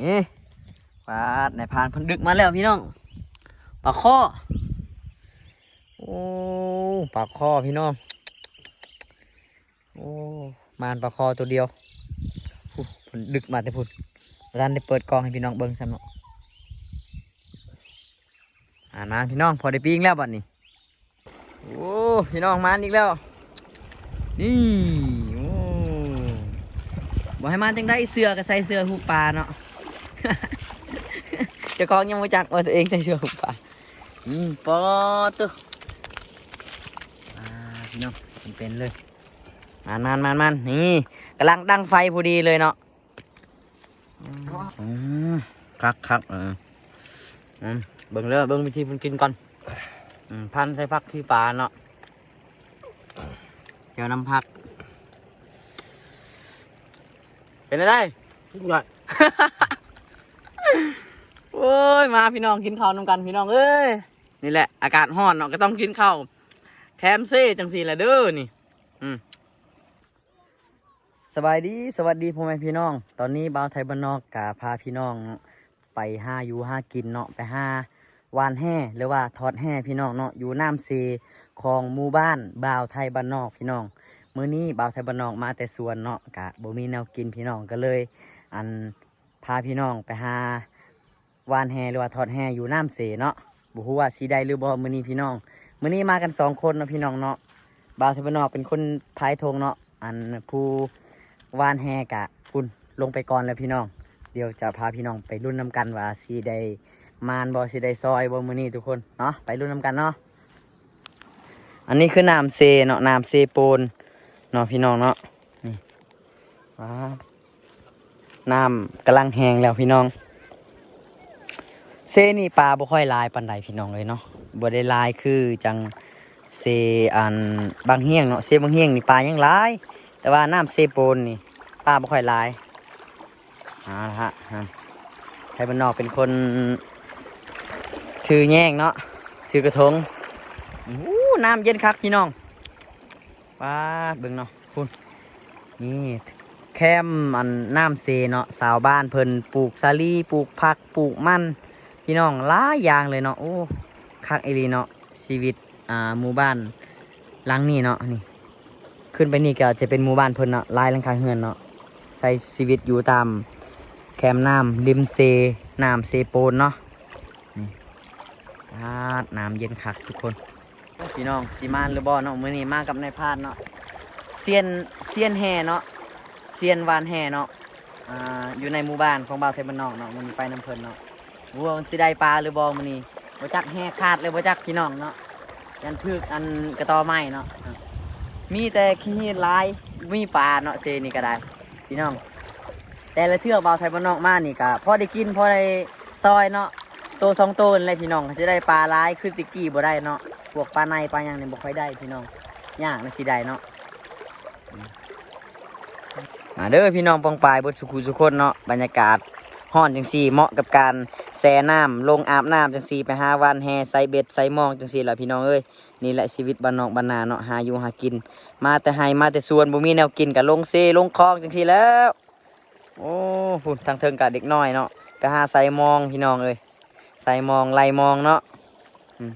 ເອີ ປາດ ນາຍພານເພິ່ນດຶກມາແລ້ວພີ່ນ້ອງ ປາຄໍ່. ໂອ້ ປາຄໍ່ພີ່ນ້ອງ. ໂອ້ ມານປາຄໍ່ໂຕດຽວ. ໂອ້ ເພິ່ນດຶກມາແຕ່ພຸ້ນ ບໍ່ທັນໄດ້ເປີດກ້ອງໃຫ້ພີ່ນ້ອງເບິ່ງຊ້ຳເນາະ. ອ່າ ມາພີ່ນ້ອງ ພໍໄດ້ປີ້ງແລ້ວບັດນີ້. ໂອ້ ພີ່ນ້ອງ ມານອີກແລ້ວນີ້. ໂອ້ ບໍ່ໃຫ້ມານຈັ່ງໃດ ເສື້ອກໍໃສ່ເສື້ອຫູກປາເນາະ. ເຈົ້າຂອງຍັງບໍ່ຈັກວ່າຕົວເອງໃສ່ເສື້ອຫູກປາ. ອືມ ປາດໂທ້ ອ່າ ພີ່ນ້ອງ ເປັນໆເລີຍ. ມານໆໆໆ ນີ້ ກຳລັງດັງໄຟພໍດີເລີຍເນາະ. ອືມ ຄັກໆ ເອີ ອືມ ເບິ່ງເດີ ເບິ່ງວິທີເພິ່ນກິນກ່ອນ. ອືມ ພັນໃສ່ຜັກຊີຟ້າເນາະ ແຈ່ວນ້ຳຜັກ. ເປັນຈັ່ງໃດ? ສຸດຍອດ. ໂອ້ຍ ມາພີ່ນ້ອງ ກິນເຂົ້ານຳກັນພີ່ນ້ອງເອີຍ. ນີ້ແຫຼະ ອາກາດຮ້ອນເນາະ ກໍຕ້ອງກິນເຂົ້າແຄມເຊຈັ່ງຊີ້ແຫຼະເດີນີ້. ອືມ ສະບາຍດີ ສະຫວັດດີພໍ່ແມ່ພີ່ນ້ອງ. ຕອນນີ້ບ່າວໄທບ້ານນອກກະພາພີ່ນ້ອງໄປຫາຢູ່ຫາກິນເນາະ ໄປຫາຫວ່ານແຫ ຫຼືວ່າທອດແຫພີ່ນ້ອງເນາະ ຢູ່ນ້ຳເຊຂອງໝູ່ບ້ານບ່າວໄທບ້ານນອກພີ່ນ້ອງ. ມື້ນີ້ບ່າວໄທບ້ານນອກມາແຕ່ສວນເນາະ ກະບໍ່ມີແນວກິນພີ່ນ້ອງ ກໍເລີຍ ອັນ ພາພີ່ນ້ອງໄປຫາຫວ່ານແຫ ຫຼືວ່າທອດແຫຢູ່ນ້ຳເຊເນາະ. ບໍ່ຮູ້ວ່າຊິໄດ້ຫຼືບໍ່ມື້ນີ້ພີ່ນ້ອງ. ມື້ນີ້ມາກັນສອງຄົນເນາະພີ່ນ້ອງເນາະ. ບ່າວໄທບ້ານນອກເປັນຄົນພາຍທົ່ງເນາະ ອັນຜູ້ຫວ່ານແຫກະພຸ້ນລົງໄປກ່ອນແລ້ວພີ່ນ້ອງ. ດຽວຈະພາພີ່ນ້ອງໄປລຸ້ນນຳກັນວ່າຊິໄດ້ມານບໍ່ ຊິໄດ້ຊອຍບໍ່ມື້ນີ້ທຸກຄົນເນາະ. ໄປລຸ້ນນຳກັນເນາະ. ອັນນີ້ຄືນ້ຳເຊເນາະ ນ້ຳເຊໂປນເນາະພີ່ນ້ອງເນາະ. ນີ້ ວ້າ ນ້ຳກຳລັງແຮງແລ້ວພີ່ນ້ອງ. ເຊນີ້ປາບໍ່ຄ່ອຍຫຼາຍປານໃດພີ່ນ້ອງເອີຍເນາະ ບໍ່ໄດ້ຫຼາຍຄືຈັ່ງເຊອັນບາງຮຽງເນາະ. ເຊບາງຮຽງນີ້ປາຍັງຫຼາຍ ແຕ່ວ່ານ້ຳເຊໂປນນີ້ປາບໍ່ຄ່ອຍຫຼາຍ. ເອົາລະຮະ ໄທບ້ານນອກເປັນຄົນຖືແຍງເນາະ ຖືກະທົງ. ໂອ້ ນ້ຳເຢັນຄັກພີ່ນ້ອງ. ປາດ ເບິ່ງເນາະ ພຸ້ນ ນີ້ແຄມອັນນ້ຳເຊເນາະ ຊາວບ້ານເພິ່ນປູກສາລີ ປູກຜັກ ປູກມັນ ພີ່ນ້ອງ ຫຼາຍຢ່າງເລີຍເນາະ. ໂອ້ ຄັກອີ່ຫຼີເນາະ ຊີວິດ ອ່າ ໝູ່ບ້ານຫຼັງນີ້ເນາະ. ນີ້ຂຶ້ນໄປນີ້ກໍຈະເປັນໝູ່ບ້ານເພິ່ນເນາະ ຫຼາຍຫຼັງຄາເຮືອນເນາະ ໃຊ້ຊີວິດຢູ່ຕາມແຄມນ້ຳ ລິມເຊ ນ້ຳເຊໂປນເນາະ. ນີ້ ປາດ ນ້ຳເຢັນຄັກທຸກຄົນ. ພີ່ນ້ອງ ຊິມານຫຼືບໍ່ເນາະ ມື້ນີ້ມາກັບນາຍພານເນາະ ຊຽນ ຊຽນແຫ່ເນາະ ຊຽນຫວ່ານແຫ່ເນາະ. ອ່າ ຢູ່ໃນໝູ່ບ້ານຂອງບ່າວໄທບ້ານນອກເນາະ ມື້ນີ້ໄປນຳເພິ່ນເນາະ. ບໍ່ຮູ້ວ່າມັນຊິໄດ້ປາຫຼືບໍ່ມື້ນີ້ ບໍ່ຈັກແຫ່ຂາດຫຼືບໍ່ຈັກພີ່ນ້ອງເນາະ ຢ້ານຖືກອັນກະຕໍໄມ້ເນາະ. ມີແຕ່ຂີ້ຫີນຫຼາຍ ບໍ່ມີປາເນາະ ເຊນີ້ກໍໄດ້ ພີ່ນ້ອງ. ແຕ່ລະເທື່ອບ່າວໄທບ້ານນອກມານີ້ກະພໍໄດ້ກິນ ພໍໄດ້ຊອຍເນາະ ໂຕສອງໂຕນີ້ແຫຼະພີ່ນ້ອງ. ຊິໄດ້ປາຫຼາຍຄືແຕ່ກີ້ບໍ່ໄດ້ເນາະ ພວກປາໄນປາຫຍັງນີ້ບໍ່ຄ່ອຍໄດ້ພີ່ນ້ອງ ຍາກນະຊິໄດ້ເນາະ. ມາເດີພີ່ນ້ອງປ້ອງປາຍເບິດສູ່ຄູ່ສູ່ຄົນເນາະ. ບັນຍາກາດຮ້ອນຈັ່ງຊີ້ ເໝາະກັບການແຊ່ນ້ຳ ລົງອາບນ້ຳຈັ່ງຊີ້ ໄປຫາຫວ່ານແຫ ໃສ່ເບັດ ໃສ່ມອງຈັ່ງຊີ້ລະພີ່ນ້ອງເອີຍ. ນີ້ແຫຼະຊີວິດບ້ານນອກບ້ານນາເນາະ ຫາຢູ່ຫາກິນ ມາແຕ່ໄຮ່ມາແຕ່ສວນ ບໍ່ມີແນວກິນກໍລົງເຊລົງຄອງຈັ່ງຊີ້ແຫຼ້ວ. ໂອ້ ພຸ້ນທາງເທິງກະເດັກນ້ອຍເນາະ ໄປຫາໃສ່ມອງພີ່ນ້ອງເອີຍ ໃສ່ມອງໄລ່ມອງເນາະ. ອືມ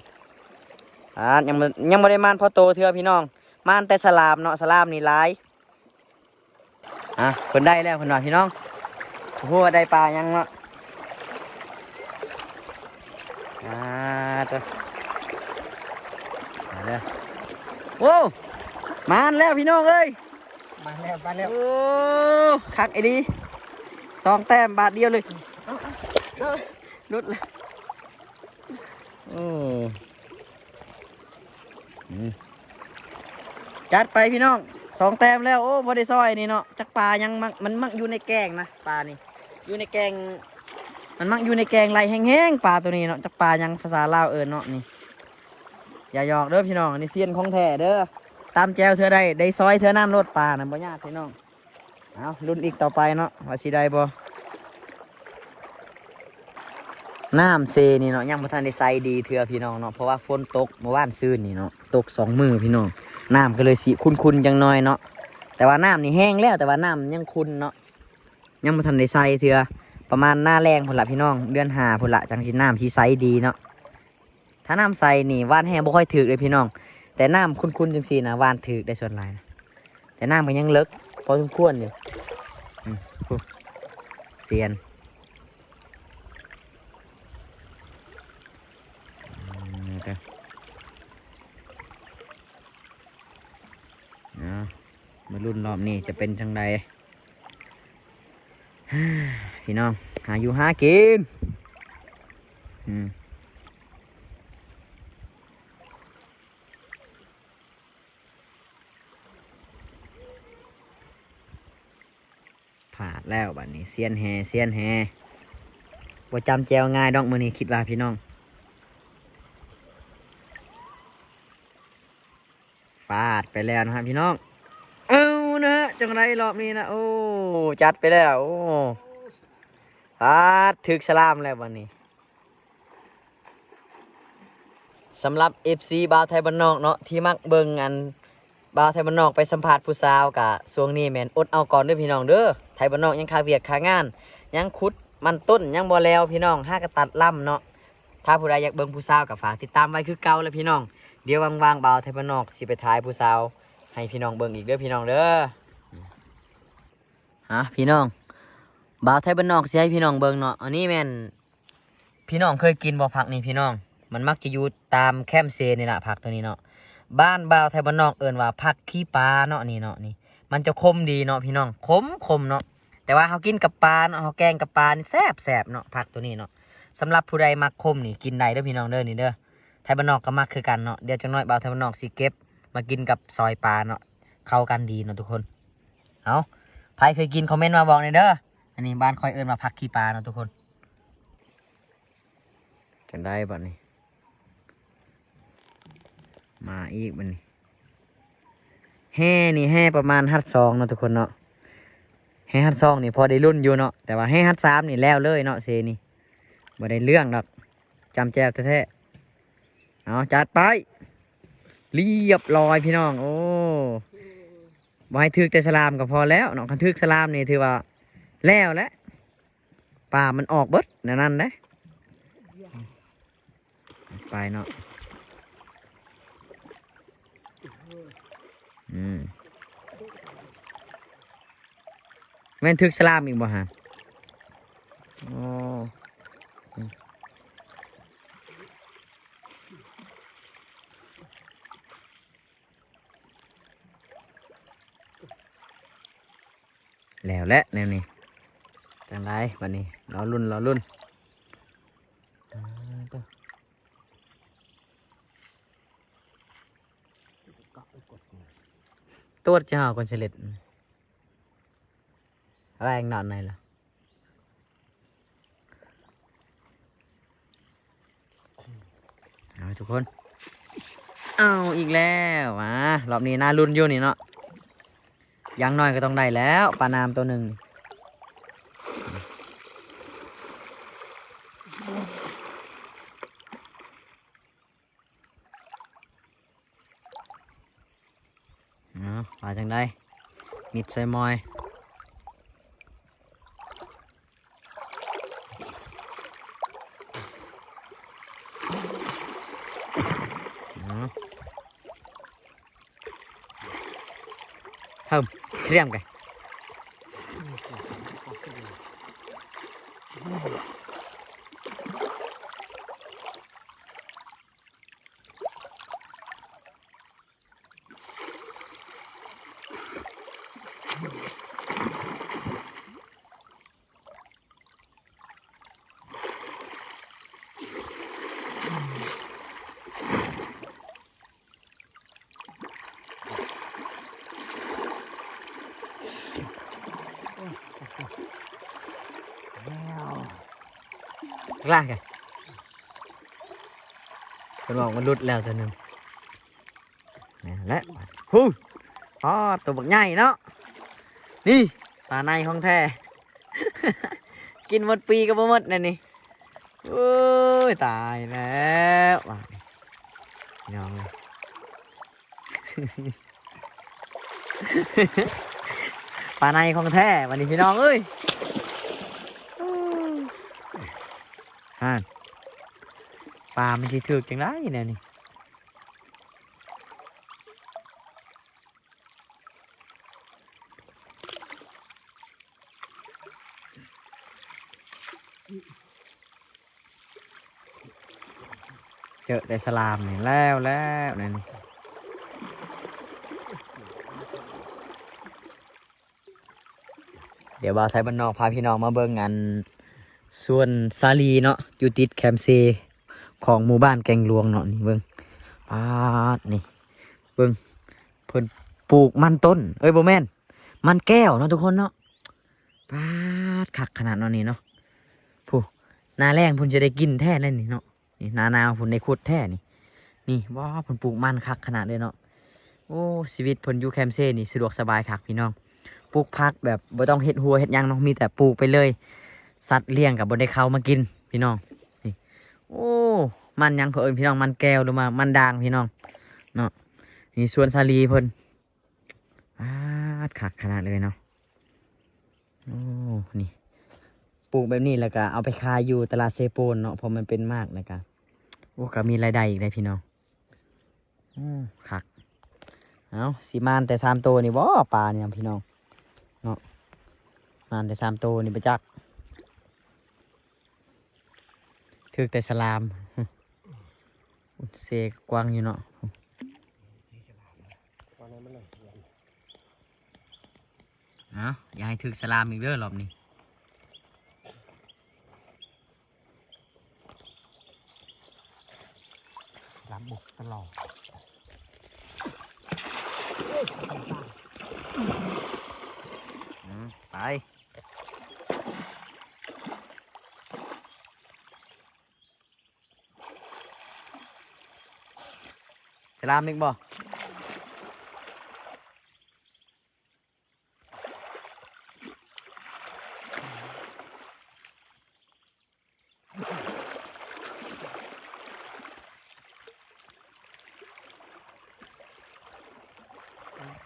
ອາ ຍັງບໍ່ ຍັງບໍ່ໄດ້ມານພໍໂຕເທື່ອພີ່ນ້ອງ ມານແຕ່ສະຫຼາມເນາະ ສະຫຼາມນີ້ຫຼາຍ. ອ່ະ ເພິ່ນໄດ້ແລ້ວເພິ່ນວ່າພີ່ນ້ອງ ບໍ່ຮູ້ວ່າໄດ້ປາຫຍັງເນາະ. ອ່າ ໂຕ ມາແລ້ວ ໂອ້ ມານແລ້ວພີ່ນ້ອງເອີຍ. ມາແລ້ວ ມາແລ້ວ ໂອ້ ຄັກອີ່ຫຼີ ສອງແຕ້ມບາດດຽວເລີຍ ເອົາ ເອົາ ເອົາ ຫຼຸດແລ້ວ ໂອ້ ອືມ ຈັດໄປພີ່ນ້ອງ ສອງແຕ້ມແລ້ວ. ໂອ້ ບໍ່ໄດ້ຊອຍນີ້ເນາະ ຈັກປາຫຍັງມັກ ມັນມັກຢູ່ໃນແກ້ງນະ ປານີ້ຢູ່ໃນແກ້ງ ມັນມັກຢູ່ໃນແກ້ງໄຫຼແຮງໆ ປາໂຕນີ້ເນາະ ຈັກປາຫຍັງພາສາລາວເອີ້ນເນາະ. ນີ້ ຢ່າຫຍອກເດີພີ່ນ້ອງ ອັນນີ້ຊຽນຂອງແທ້ເດີ ຕຳແຈ່ວເທື່ອໃດໄດ້ຊອຍເທື່ອນັ້ນໂລດ ປານະ ບໍ່ຍາກພີ່ນ້ອງ. ເອົາ ລຸ້ນອີກຕໍ່ໄປເນາະ ວ່າຊິໄດ້ບໍ່. ນ້ຳເຊນີ້ເນາະ ຍັງບໍ່ທັນໄດ້ໃສດີເທື່ອພີ່ນ້ອງເນາະ ເພາະວ່າຝົນຕົກມື້ວານຊືນນີ້ເນາະ ຕົກສອງມື້ພີ່ນ້ອງ ນ້ຳກໍເລີຍຊິຂຸ່ນໆ ຈັກໜ້ອຍເນາະ. ແຕ່ວ່ານ້ຳນີ້ແຮງແລ້ວ ແຕ່ວ່ານ້ຳຍັງຂຸ່ນເນາະ ຍັງບໍ່ທັນໄດ້ໃສເທື່ອ. ປ ປະມານໜ້າແລ້ງພຸ້ນລະພີ່ນ້ອງ ເດືອນຫ້າພຸ້ນລະ ຈັ່ງຊິ ນ້ຳຊິໃສດີເນາະ. ຖ້ານ້ຳໃສນີ້ຫວ່ານແຮ່ບໍ່ຄ່ອຍຖືກເດ້ພີ່ນ້ອງ ແຕ່ນ້ຳຂຸ່ນໆ ຈັ່ງຊີ້ນະ ຫວ່ານຖືກໄດ້ສ່ວນຫຼາຍນະ. ແຕ່ນ້ຳກໍຍັງເລິກພໍສົມຄວນຢູ່. ອືມ ໂອ້ ສຽນ ເອີ ເດີ ເອົາ ມາລຸ້ນລອບນີ້ຈະເປັນຈັ່ງໃດ ພີ່ນ້ອງ ຫາຢູ່ຫາກິນ. ອືມ ພາດແລ້ວບັດນີ້ ຊຽນແຮ່ ຊຽນແຮ່ ບໍ່ຈ້ຳແຈ່ວງ່າຍດອກມື້ນີ້ ຄິດວ່າພີ່ນ້ອງ. ຟາດໄປແລ້ວນະຮະພີ່ນ້ອງ ເອົານະຮະ ຈັ່ງໃດລອບນີ້ນະ ໂອ້ ຈັດໄປແລ້ວ ໂອ້ ຟາດ ຖືກສະຫຼາມແລ້ວບັດນີ້. ສຳລັບເອັຟຊີບ່າວໄທບ້ານນອກເນາະ ທີ່ມັກເບິ່ງອັນບ່າວໄທບ້ານນອກໄປສຳພາດຜູ້ສາວ ກະຊ່ວງນີ້ແມ່ນອົດເອົາກ່ອນເດີພີ່ນ້ອງເດີ ໄທບ້ານນອກຍັງຄາວຽກຄາງານ ຍັງຂຸດມັນຕົ້ນຍັງບໍ່ແລ້ວພີ່ນ້ອງ ຫາກະຕັດລຳເນາະ. ຖ້າຜູ້ໃດຢາກເບິ່ງຜູ້ສາວກໍຝາກຕິດຕາມໄວ້ຄືເກົ່າແຫຼະພີ່ນ້ອງ. ດຽວວ່າງໆ ບ່າວໄທບ້ານນອກຊິໄປຖ່າຍຜູ້ສາວໃຫ້ພີ່ນ້ອງເບິ່ງອີກເດີພີ່ນ້ອງເດີ. ຮະ ພີ່ນ້ອງ ບ່າວໄທບ້ານນອກຊິໃຫ້ພີ່ນ້ອງເບິ່ງເນາະ ອັນນີ້ແມ່ນ ພີ່ນ້ອງເຄີຍກິນບໍ່ຜັກນີ້ພີ່ນ້ອງ? ມັນມັກຈະຢູ່ຕາມແຄມເຊນີ້ລະ ຜັກໂຕນີ້ເນາະ. ບ້ານບ່າວໄທບ້ານນອກເອີ້ນວ່າຜັກຂີ້ປາເນາະ ນີ້ເນາະ ນີ້ ມັນຈະຂົມດີເນາະພີ່ນ້ອງ ຂົມໆ ເນາະ. ແຕ່ວ່າເຮົາກິນກັບປາເນາະ ເຮົາແກງກັບປານີ້ແຊບໆ ເນາະ ຜັກໂຕນີ້ເນາະ. ສຳລັບຜູ້ໃດມັກຂົມນີ້ກິນໄດ້ເດີພີ່ນ້ອງເດີ ນີ້ເດີ. ໄທບ້ານນອກກໍມັກຄືກັນເນາະ. ດຽວຈັກໜ້ອຍບ່າວໄທບ້ານນອກຊິເກັບມາກິນກັບຊອຍປາເນາະ ເຂົ້າກັນດີເນາະທຸກຄົນ. ເອົາ ໃຜເຄີຍກິນຄອມເມັນມາບອກແດ່ເດີ. ອັນນີ້ບ້ານຂ້ອຍເອີ້ນວ່າຜັກຂີ້ປາເນາະທຸກຄົນ. ຈັ່ງໃດບັດນີ້ ມາອີກບັດນີ້ ແຮ່ນີ້ແຮ່ປະມານຮັດສອງເນາະທຸກຄົນເນາະ. ແຮ່ຮັດສອງນີ້ພໍໄດ້ລຸ້ນຢູ່ເນາະ ແຕ່ວ່າແຮ່ຮັດສາມນີ້ແລ້ວເລີຍເນາະ ເຊນີ້ ບໍ່ໄດ້ເລື່ອງດອກ ຈ້ຳແຈ່ວແທ້ໆ. ເອົາ ຈັດໄປ ລຽບລ້ອຍພີ່ນ້ອງ. ໂອ້ ບໍ່ໃຫ້ຖືກແຕ່ສະຫຼາມກໍພໍແລ້ວເນາະ ຄັນຖືກສະຫຼາມນີ້ຖືວ່າແລ້ວແຫຼະ. ປາມັນອອກເບິດແນວນັ້ນເດ້ ໄປເນາະ. ອືມ ແມ່ນຖືກສະຫຼາມອີກບໍ່ຫະ? ອໍ ແລ້ວແຫຼະແນວນີ້ ຈັ່ງໃດບັດນີ້ ລໍລຸ້ນ ລໍລຸ້ນ. ຕາ ໂຕ ຕວດຈະເອົາກ່ອນສະເລັດ ແລງນອນໃນລະ. ເອົາ ທຸກຄົນ ເອົາອີກແລ້ວ. ມາ ລອບນີ້ໜ້າລຸ້ນຢູ່ນີ້ເນາະ ຢ່າງໜ້ອຍກໍຕ້ອງໄດ້ແລ້ວ ປານາມໂຕໜຶ່ງ. ເອົາ ວ່າຈັ່ງໃດ ມິດໃສ່ມອຍ. ເອົາ ເພີ່ມ ຕຽມໄປ. ລາກ ເພິ່ນບອກມັນຫຼຸດແລ້ວຕົວໜຶ່ງ. ແມ່ນແຫຼະ ຫູ ອໍ ຕົວບັກໃຫຍ່ເນາະ ນີ້ ປາໄນຂອງແທ້ ກິນໝົດປີກໍບໍ່ໝົດແນວນີ້. ໂອ້ຍ ຕາຍແລ້ວ ບາດນີ້ ພີ່ນ້ອງເອີຍ ປາໄນຂອງແທ້ ບາດນີ້ ພີ່ນ້ອງເອີຍ. ອ່າ ປາມັນຊິຖືກຈັ່ງໃດແນວນີ້. ເຈີແຕ່ສະຫຼາມນີ້ແລ້ວແລ້ວນັ້ນ. ດຽວບ່າວໄທບ້ານນອກພາພີ່ນ້ອງມາເບິ່ງອັນສວນສາລີເນາະ ຢູ່ຕິດແຄມເຊຂອງໝູ່ບ້ານແກ່ງຫຼວງເນາະ. ນີ້ເບິ່ງ ປາດ ນີ້ເບິ່ງ ເພິ່ນປູກມັນຕົ້ນ ເອີຍ ບໍ່ແມ່ນ ມັນແກ້ວເນາະທຸກຄົນເນາະ. ປາດ ຄັກຂະໜາດເນາະນີ້ເນາະ. ຜູ້ ໜ້າແລ້ງພຸ້ນຈະໄດ້ກິນແທ້ແລ້ວນີ້ເນາະ. ນີ້ໜ້າໜາວພຸ້ນໄດ້ຂຸດແທ້ນີ້. ນີ້ ວ້າ ເພິ່ນປູກມັນຄັກຂະໜາດເລີຍເນາະ. ໂອ້ ຊີວິດເພິ່ນຢູ່ແຄມເຊນີ້ສະດວກສະບາຍຄັກພີ່ນ້ອງ. ປູກຜັກແບບບໍ່ຕ້ອງເຮັດຮົ້ວເຮັດຫຍັງເນາະ ມີແຕ່ປູກໄປເລີຍ. ສັດລ້ຽງກໍບໍ່ໄດ້ເຂົ້າມາກິນພີ່ນ້ອງ. ນີ້ ໂອ້ ມັນຫຍັງເຂົາເອີ້ນພີ່ນ້ອງ ມັນແກ້ວ ຫຼືວ່າມັນດາງພີ່ນ້ອງເນາະ. ນີ້ສວນສາລີເພິ່ນ ປາດ ຄັກຂະໜາດເລີຍເນາະ. ໂອ້ ນີ້ ປູກແບບນີ້ແລ້ວກະເອົາໄປຂາຍຢູ່ຕະຫຼາດເຊໂປນເນາະ ເພາະມັນເປັນໝາກ ແລ້ວກະ ໂອ້ ກະມີລາຍໄດ້ອີກເດ້ພີ່ນ້ອງ. ໂອ້ ຄັກ. ເອົ້າ ຊິມານແຕ່ສາມໂຕນີ້ບໍ່ ປານີ້ນະພີ່ນ້ອງເນາະ. ມານແຕ່ສາມໂຕນີ້ບໍ່ຈັກ. ຖືກແຕ່ສະຫຼາມ. ເຊກວ້າງຢູ່ເນາະ. ເອົ້າ ຢ່າໃຫ້ຖືກສະຫຼາມອີກເດີລອບນີ້. ສະຫຼາມບຸກຕະຫຼອດ. ອືມ ໄປ. ສະຫຼາມອີກບໍ່?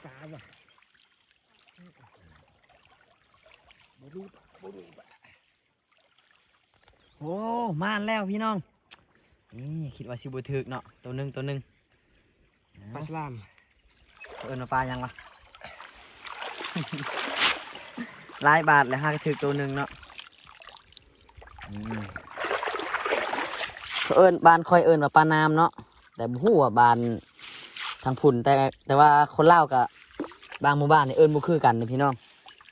ປາຫວາ? ບໍ່ຮູ້ ບໍ່ຮູ້. ໂອ້ ມາແລ້ວພີ່ນ້ອງ. ນີ້ ຄິດວ່າຊິບໍ່ຖືກເນາະ ໂຕໜຶ່ງ ໂຕໜຶ່ງ. ປາສະຫຼາມ. ເຂົາເອີ້ນວ່າປາຫຍັງວະ? ຫຼາຍບາດແລ້ວຫາກະຖືກໂຕໜຶ່ງເນາະ. ອືມ ເຂົາເອີ້ນ ບ້ານຂ້ອຍເອີ້ນວ່າປານາມເນາະ. ແຕ່ບໍ່ຮູ້ວ່າບ້ານທາງພຸ້ນ ແຕ່ ແຕ່ວ່າຄົນລາວກະບາງໝູ່ບ້ານນີ້ເອີ້ນບໍ່ຄືກັນເດ້ພີ່ນ້ອງ.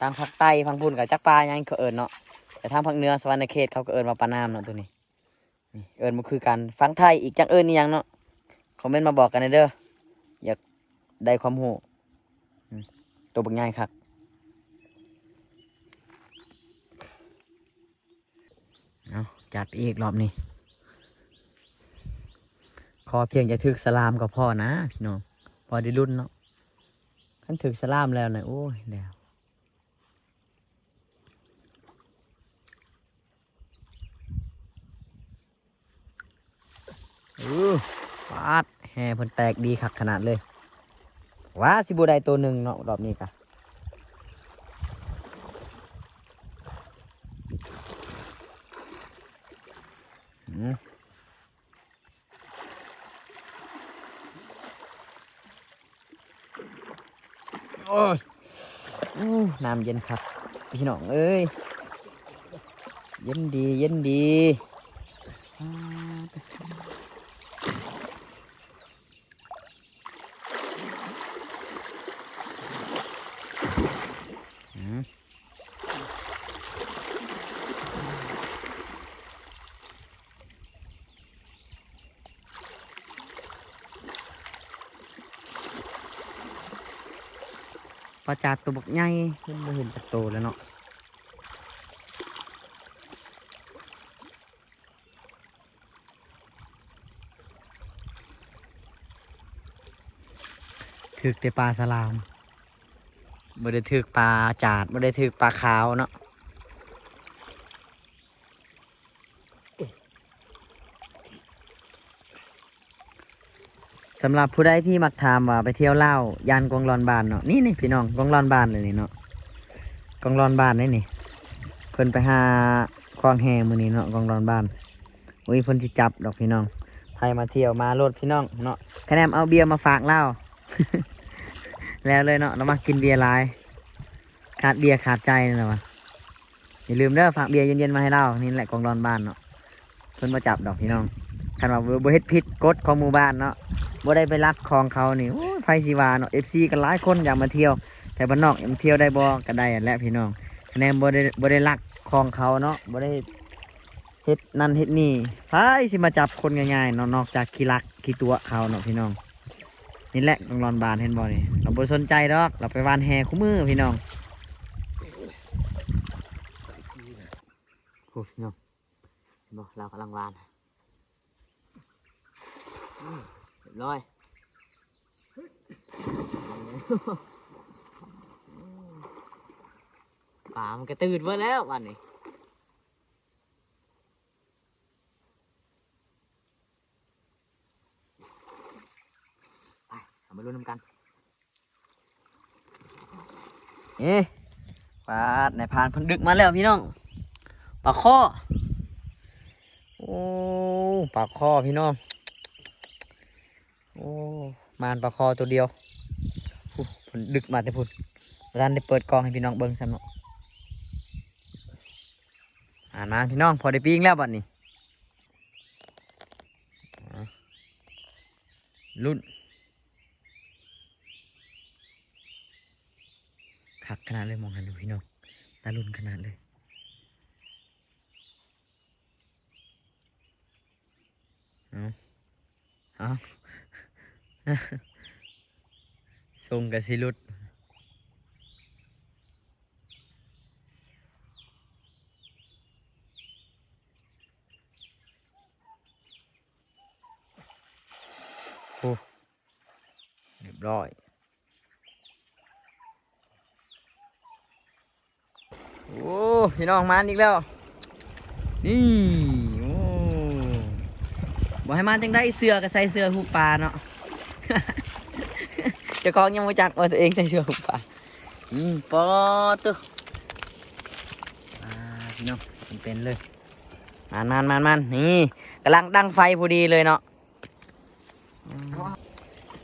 ທາງພາກໃຕ້ ທາງພຸ້ນກະຈັກປາຫຍັງເຂົາເອີ້ນເນາະ ແຕ່ທາງພາກເໜືອ ສະຫວັນນະເຂດ ເຂົາກະເອີ້ນວ່າປານາມເນາະ. ໂຕນີ້ ນີ້ເອີ້ນບໍ່ຄືກັນ ຝັ່ງໄທອີກຈັກເອີ້ນອີ່ຫຍັງເນາະ. ຄອມເມັນມາບອກກັນແດ່ເດີ ຢາກໄດ້ຄວາມຮູ້. ອືມ ໂຕບັກໃຫຍ່ຄັກ. ເອົາ ຈັດອີກລອບນີ້ ຂໍພຽງຢ່າຖືກສະຫຼາມກໍພໍນະພີ່ນ້ອງ ພໍໄດ້ລຸ້ນເນາະ. ຄັນຖືກສະຫຼາມແລ້ວນະ ໂອ້ຍ ແລ້ວ. ເອີ ປາດ ແຮ່ເພິ່ນແຕກດີຄັກຂະໜາດເລີຍ. ວ່າຊິບໍ່ໄດ້ໂຕໜຶ່ງເນາະ ລອບນີ້ກະ. ອືມ ໂອ້ຍ ໂອ້ ນ້ຳເຢັນຄັກພີ່ນ້ອງເອີຍ ເຢັນດີ ເຢັນດີ. ອືມ ປາຈາດໂຕບັກໃຫຍ່ ເຫັນບໍ່ເຫັນຈັກໂຕແລ້ວເນາະ. ຖືກແຕ່ປາສະຫຼາມ ບໍ່ໄດ້ຖືກປາຈາດ ບໍ່ໄດ້ຖືກປາຂາວເນາະ. ສຳລັບຜູ້ໃດທີ່ມັກຖາມວ່າໄປທ່ຽວລາວ ຢ້ານກອງລອນບ້ານເນາະ ນີ້ໆ ພີ່ນ້ອງ ກອງລອນບ້ານເລີຍນີ້ເນາະ ກອງລອນບ້ານເດ້ນີ້. ເພິ່ນໄປຫາຂວາງແຮ່ມື້ນີ້ເນາະ ກອງລອນບ້ານ. ໂອ້ຍ ເພິ່ນຊິຈັບດອກພີ່ນ້ອງ. ໃຜມາທ່ຽວມາໂລດພີ່ນ້ອງເນາະ. ຄະແນນເອົາເບຍມາຝາກລາວ ແລ້ວເລີຍເນາະ. ລາວມັກກິນເບຍຫຼາຍ ຂາດເບຍຂາດໃຈນັ້ນລະວ່າ. ຢ່າລືມເດີ ຝາກເບຍເຢັນໆມາໃຫ້ລາວ. ນີ້ແຫຼະກອງຫຼອນບ້ານເນາະ. ເພິ່ນບໍ່ຈັບດອກພີ່ນ້ອງ. ຄັນວ່າບໍ່ ບໍ່ເຮັດຜິດກົດຂອງໝູ່ບ້ານເນາະ, ບໍ່ໄດ້ໄປລັກຂອງເຂົານີ້ ໂອ້ຍ ໃຜຊິວ່າເນາະ. ເອັຟຊີກໍຫຼາຍຄົນຢາກມາທ່ຽວແຖວບ້ານນອກ, ຢາກມາທ່ຽວໄດ້ບໍ່ ກໍໄດ້ຫັ້ນແຫຼະພີ່ນ້ອງ. ຄະແນນບໍ່ໄດ້ ບໍ່ໄດ້ລັກຂອງເຂົາເນາະ, ບໍ່ໄດ້ເຮັດນັ້ນເຮັດນີ້. ໃຜຊິມາຈັບຄົນງ່າຍໆເນາະ, ນອກຈາກຂີ້ລັກຂີ້ຕົວະເຂົາເນາະພີ່ນ້ອງ. ນີ້ແຫຼະກອງຫຼອນບ້ານ ເຫັນບໍ່ນີ້. ລາວບໍ່ສົນໃຈດອກ, ລາວໄປຫວ່ານແຫຄູ່ມື້ພີ່ນ້ອງ. ໂອ້ ພີ່ນ້ອງ ເຫັນບໍ່ ລາວກຳລັງຫວ່ານ. ອືມ ຮຽບຮ້ອຍ. ປາມັນກະຕື່ນເບິດແລ້ວບາດນີ້. ໄປ ເຮົາມາລຸ້ນນຳກັນ. ເອີ ປາດ ນາຍພານເພິ່ນດຶກມາແລ້ວພີ່ນ້ອງ. ປາຄໍ່ ໂອ້ ປາຄໍ່ພີ່ນ້ອງ. ໂອ້ ໝານປາຄໍ່ໂຕດຽວ. ພຸ້ນ ເພິ່ນດຶກມາແຕ່ພຸ້ນ, ບໍ່ທັນໄດ້ເປີດກ້ອງໃຫ້ພີ່ນ້ອງເບິ່ງຊ້ຳເນາະ. ມາໆ ພີ່ນ້ອງ ພໍໄດ້ປີ້ງແລ້ວບາດນີ້. ລຸ້ນ ຄັກຂະໜາດເລີຍ ມອງຫັ້ນພີ່ນ້ອງ, ຕາລຸ້ນຂະໜາດເລີຍ. ເອົາ ເອົາ ຊົງກະຊິຫຼຸດ. ໂອ້ ຮຽບຮ້ອຍ. ໂອ້ ພີ່ນ້ອງ ມາອີກແລ້ວນີ້. ໂອ້ ບໍ່ໃຫ້ມາຈັ່ງໃດ ເສື້ອກໍໃສ່ເສື້ອຫູກປາເນາະ. ເຈົ້າຂອງຍັງບໍ່ຈັກວ່າຕົວເອງໃສ່ເສື້ອຫູກປາ. ອືມ ປາດໂທ້ ອ່າ ພີ່ນ້ອງ ເປັນໆເລີຍ. ມານໆໆໆ ນີ້ ກຳລັງດັງໄຟພໍດີເລີຍເນາະ.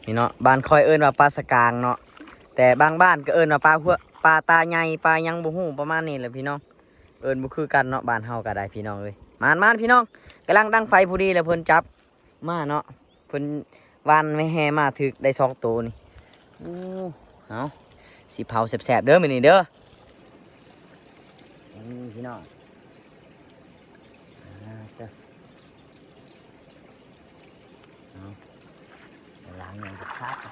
ນີ້ເນາະ ບ້ານຂ້ອຍເອີ້ນວ່າປາສະກາງເນາະ, ແຕ່ບາງບ້ານກໍເອີ້ນວ່າປາຫົວ ປາຕາໃຫຍ່ ປາຫຍັງບໍ່ຮູ້ ປະມານນີ້ແຫຼະພີ່ນ້ອງ. ເອີ້ນບໍ່ຄືກັນເນາະ ບ້ານເຮົາກໍໄດ້ພີ່ນ້ອງເອີຍ. ມານໆ ພີ່ນ້ອງ ກຳລັງດັງໄຟພໍດີແລ້ວ ເພິ່ນຈັບມາເນາະ, ເພິ່ນຫວ່ານແຫມາຖືກໄດ້ສອງໂຕນີ້. ໂອ້ ເອົາ ຊິເຜົາແຊບໆເດີມື້ນີ້ເດີ. ນີ້ພີ່ນ້ອງ ອ່າ ເຈົ້າ ເອົາ ລ້າງຫຍັງຄັກໆ.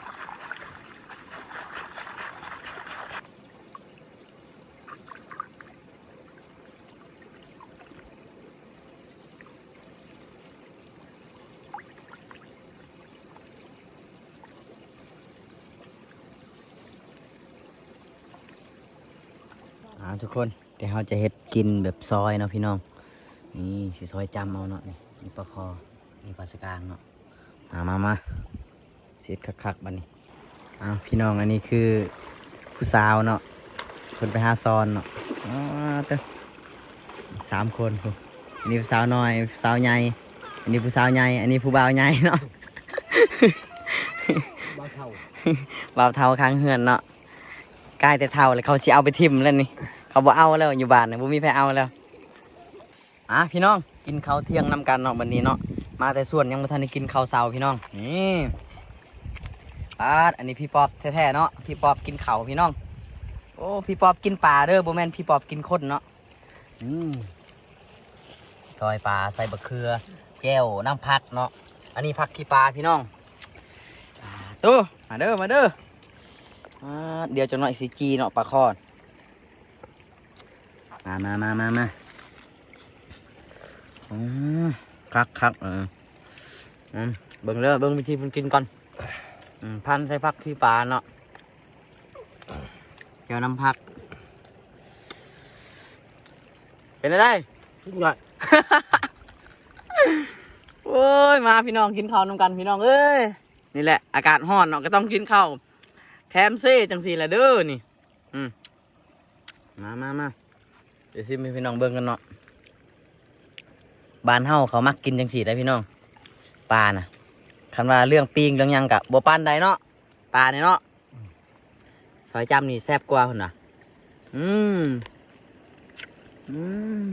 ອ່າ ທຸກຄົນ ດຽວເຮົາຈະເຮັດກິນແບບຊອຍເນາະພີ່ນ້ອງ. ນີ້ຊິຊອຍຈ້ຳເອົາເນາະ. ນີ້ ນີ້ປາຄໍ່ ນີ້ປາສະກາງເນາະ. ມາ ມາ ມາ ຊິເຮັດຄັກໆບາດນີ້. ອ້າວ ພີ່ນ້ອງ ອັນນີ້ຄືຜູ້ສາວເນາະ, ເພິ່ນໄປຫາຊອນເນາະ. ອໍ ເຕີ ສາມຄົນພຸ້ນ. ອັນນີ້ຜູ້ສາວນ້ອຍ ຜູ້ສາວໃຫຍ່, ອັນນີ້ຜູ້ສາວໃຫຍ່, ອັນນີ້ຜູ້ບ່າວໃຫຍ່ເນາະ. ບ່າວເຖົ້າ ບ່າວເຖົ້າຂ້າງເຮືອນເນາະ. ກາຍແຕ່ເຖົ້າແລ້ວ ເຂົາຊິເອົາໄປຖິ້ມແລ້ວນີ້, ເຂົາບໍ່ເອົາແລ້ວ ຢູ່ບ້ານນະ ບໍ່ມີໃຜເອົາແລ້ວ. ອ່າ ພີ່ນ້ອງ ກິນເຂົ້າທ່ຽງນຳກັນເນາະ ບັດນີ້ເນາະ. ມາແຕ່ສວນ ຍັງບໍ່ທັນໄດ້ກິນເຂົ້າເຊົ້າພີ່ນ້ອງ. ນີ້ ປາດ ອັນນີ້ພີ່ປອບແທ້ໆເນາະ, ພີ່ປອບກິນເຂົ້າພີ່ນ້ອງ. ໂອ້ ພີ່ປອບກິນປາເດີ ບໍ່ແມ່ນພີ່ປອບກິນຄົນເນາະ. ນີ້ ຊອຍປາ ໃສ່ບັກເຂືອ ແຈ່ວ ນ້ຳຜັກເນາະ. ອັນນີ້ຜັກຂີ້ປາພີ່ນ້ອງ. ອ່າ ໂຕ ມາເດີ ມາເດີ. ອ່າ ດຽວຈັກໜ້ອຍຊິຈີ່ເນາະ ປາຄໍ່. ມາ ມາ ມາ ມາ ມາ. ອືມ ຄັກໆ ເອີ ອືມ ເບິ່ງເດີ ເບິ່ງວິທີເພິ່ນກິນກ່ອນ. ອືມ ພັນໃສ່ຜັກຂີ້ປາເນາະ, ແຈ່ວນ້ຳຜັກ. ເປັນຈັ່ງໃດ? ສຸດຍອດ. ໂອ້ຍ ມາພີ່ນ້ອງ ກິນເຂົ້ານຳກັນພີ່ນ້ອງເອີຍ. ນີ້ແຫຼະ ອາກາດຮ້ອນເນາະ ກໍຕ້ອງກິນເຂົ້າແຄມເຊຈັ່ງຊີ້ແຫຼະເດີນີ້. ອືມ ມາ ມາ ມາ ດຽວຊິມໃຫ້ພີ່ນ້ອງເບິ່ງກັນເນາະ. ບ້ານເຮົາເຂົາມັກກິນຈັ່ງຊີ້ໄດ໋ພີ່ນ້ອງ ປານະ. ຄັນວ່າເລື່ອງປີ້ງເລື່ອງຫຍັງກະບໍ່ປານໃດເນາະ ປານີ້ເນາະ. ຊອຍຈ້ຳນີ້ແຊບກວ່າເພິ່ນວ່າ. ອືມ ອືມ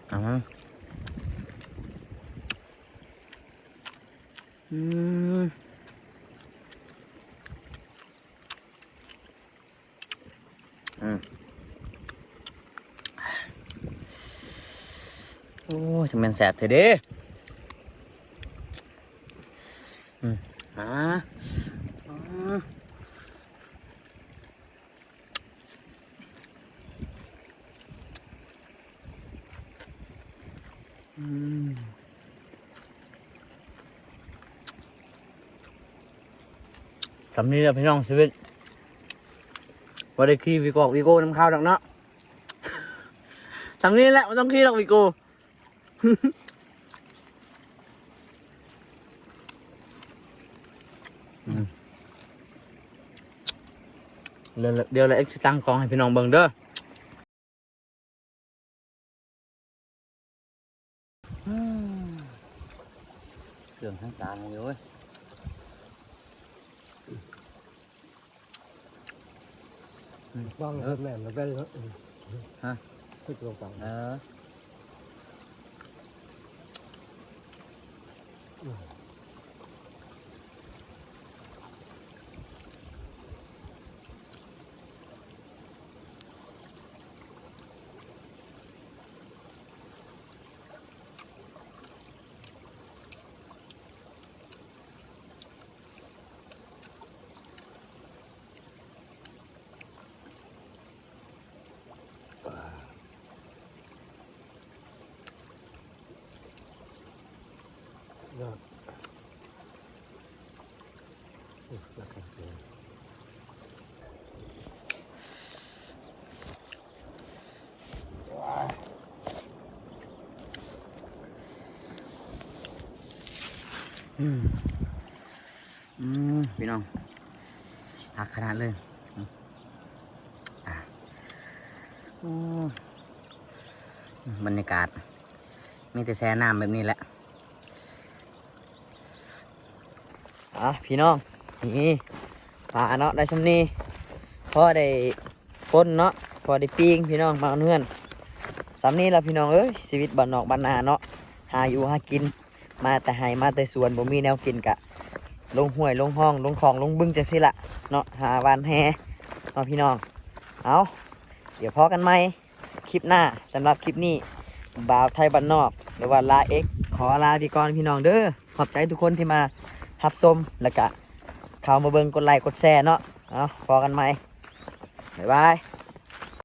ເອົາມາ ອືມ. ອືມ ໂອ້ຍ ຈັ່ງແມ່ນແຊບແທ້ເດ້. ອືມ ອາ ອືມ ອືມ. ສ່ຳນີ້ແຫຼະພີ່ນ້ອງ ຊີວິດ ບໍ່ໄດ້ຂີ່ວິກອກວິໂກນຳເຂົາດອກເນາະ. ສ່ຳນີ້ແຫຼະ ບໍ່ຕ້ອງຂີ່ດອກວິໂກ. ອືມ ດຽວ ດຽວລະເອັກຊິຕັ້ງກ້ອງໃຫ້ພີ່ນ້ອງເບິ່ງເດີ. ເຄື່ອງທາງການຢູ່ເວີຍ. ອືມ ວາງ ເອີ ແມ່ນແລ້ວ ຮະ ຄືຕົວເກົ່າ ເອີ. ອືມ ອືມ ພີ່ນ້ອງ ຄັກຂະໜາດເລີຍ. ອືມ ອາ ໂອ້ ບັນຍາກາດມີແຕ່ແຊ່ນ້ຳແບບນີ້ແຫຼະ. ອ່າ ພີ່ນ້ອງ ນີ້ປາເນາະ ໄດ້ສ່ຳນີ້ ພໍໄດ້ປົ່ນເນາະ ພໍໄດ້ປີ້ງ ພີ່ນ້ອງ ມາເຮືອນ. ສ່ຳນີ້ລະພີ່ນ້ອງເອີຍ ຊີວິດບ້ານນອກບ້ານນາເນາະ ຫາຢູ່ຫາກິນ ມາແຕ່ໄຮ່ມາແຕ່ສວນ ບໍ່ມີແນວກິນກະລົງຫ້ວຍລົງຮ່ອງ ລົງຄອງລົງບຶງຈັ່ງຊີ້ລະເນາະ ຫາຫວ່ານແຫເນາະ ພີ່ນ້ອງ. ເອົາ ດຽວພໍ້ກັນໃໝ່ ຄລິບໜ້າ. ສຳລັບຄລິບນີ້ ບ່າວໄທບ້ານນອກ ຫຼືວ່າລາເອັກ ຂໍລາໄປກ່ອນພີ່ນ້ອງເດີ. ຂອບໃຈທຸກຄົນທີ່ມາຮັບຊົມ ແລ້ວກະເຂົ້າມາເບິ່ງ ກົດໄລກົດແຊເນາະ. ເອົາ ພໍ້ກັນໃໝ່ ບາຍບາຍ.